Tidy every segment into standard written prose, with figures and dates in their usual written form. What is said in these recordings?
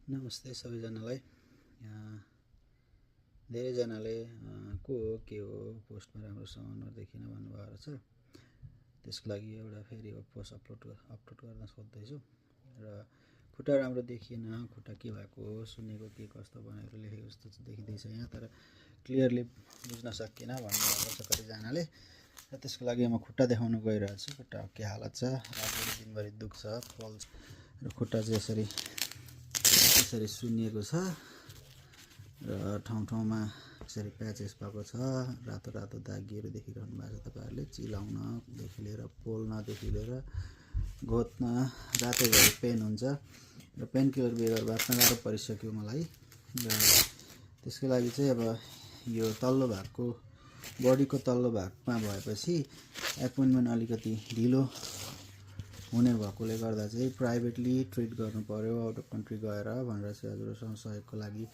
नमस्ते सबैजनालाई। धेरैजनाले को हो के हो पोस्टमा राम्रोसँग अनुहार देखिन भन्नुभएको छ। त्यसको लागि एउटा फेरि पोस्ट अपलोड गर्न खोज्दैछु र खुट्टा राम्रो देखिएन, खुट्टा के भएको हो, सुनेको के कस्तो भनेर लेखेको जस्तो देखिँदैछ यहाँ, तर क्लियरली बुझ्न सकिएन भन्नुभएको छ कतिजनाले। र त्यसको लागि म खुट्टा देखाउन गइरहेको छु। खुट्टा के हालत छ, रातभरि दिनभरि दुख्छ, फल्छ र खुट्टा चाहिँ यसरी सुन्निएको छ र ठाउँ ठाउँमा यसरी प्याचेस भएको छ। रातो रातो दागीहरू देखिरहनु भएको छ तपाईँहरूले। चिलाउनदेखि लिएर पोल्नदेखि लिएर घोत्न रातैभरि पेन हुन्छ र पेन किलर बेगर बाँच्न गाह्रो परिसक्यो मलाई। र त्यसको लागि चाहिँ अब यो तल्लो भागको बडीको तल्लो भागमा भएपछि एपोइन्टमेन्ट अलिकति ढिलो हुने भएकोले गर्दा चाहिँ प्राइभेटली ट्रिट गर्नु पर्यो आउट अफ कन्ट्री गएर भनेर चाहिँ हजुरहरूसँग सहयोगको लागि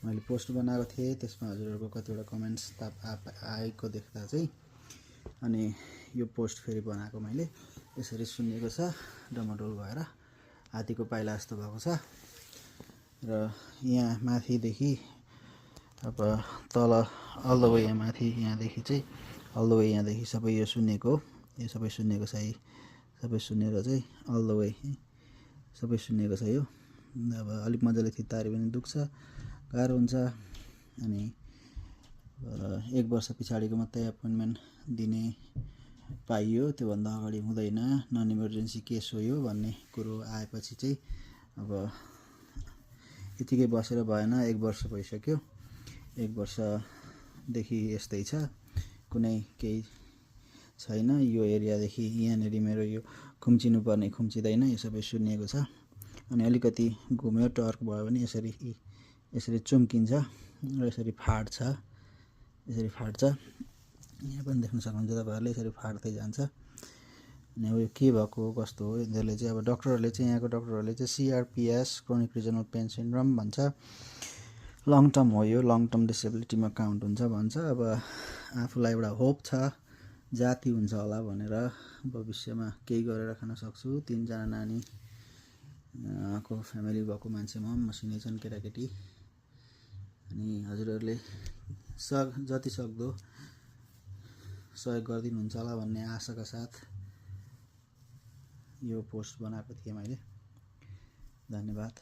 मैले पोस्ट बनाएको थिएँ। त्यसमा हजुरहरूको कतिवटा कमेन्ट्स आएको देख्दा चाहिँ अनि यो पोस्ट फेरि बनाएको मैले। यसरी सुन्निएको छ, डमाडोल भएर हात्तीको पाइला जस्तो भएको छ र यहाँ माथिदेखि अब तल अल द वे यहाँ माथि यहाँदेखि चाहिँ अल द वे यहाँदेखि सबै यो सुन्निएको हो। यो सबै सुन्निएको छ, सबै सुनेर चाहिँ अल द वे सबै सुन्निएको छ। यो अब अलिक मजाले थितारे पनि दुख्छ, गाह्रो हुन्छ। अनि 1 वर्ष पछाडिको मात्रै एपोइन्टमेन्ट दिने पाइयो, त्योभन्दा अगाडि हुँदैन। नन इमर्जेन्सी केस हो यो भन्ने कुरो आएपछि चाहिँ अब यतिकै बसेर भएन। 1 वर्ष भइसक्यो, 1 वर्षदेखि यस्तै छ, कुनै केही छैन। यो एरियादेखि यहाँनिर मेरो यो खुम्चिनु पर्ने खुम्चिँदैन, यो सबै सुन्निएको छ। अनि अलिकति घुम्यो टर्क भयो भने यसरी चुम्किन्छ र यसरी फाट्छ, यसरी फाट्छ। यहाँ पनि देख्न सक्नुहुन्छ तपाईँहरूले, यसरी फाट्दै जान्छ। अनि अब यो के भएको हो कस्तो हो यसले चाहिँ अब डक्टरहरूले चाहिँ यहाँको डक्टरहरूले चाहिँ CRPS chronic regional pain syndrome भन्छ। लङ टर्म हो यो, लङ टर्म डिसेबिलिटीमा काउन्ट हुन्छ भन्छ। अब आफूलाई एउटा होप छ जाति हुन्छ होला भनेर भविष्यमा केही गरेर खान सक्छु। 3 जना नानी को फ्यामिली भएको मान्छे मसिनै छन् केटाकेटी। अनि हजुरहरूले जति सक्दो सहयोग गरिदिनुहुन्छ होला भन्ने आशाका साथ यो पोस्ट बनाएको थिएँ मैले। धन्यवाद।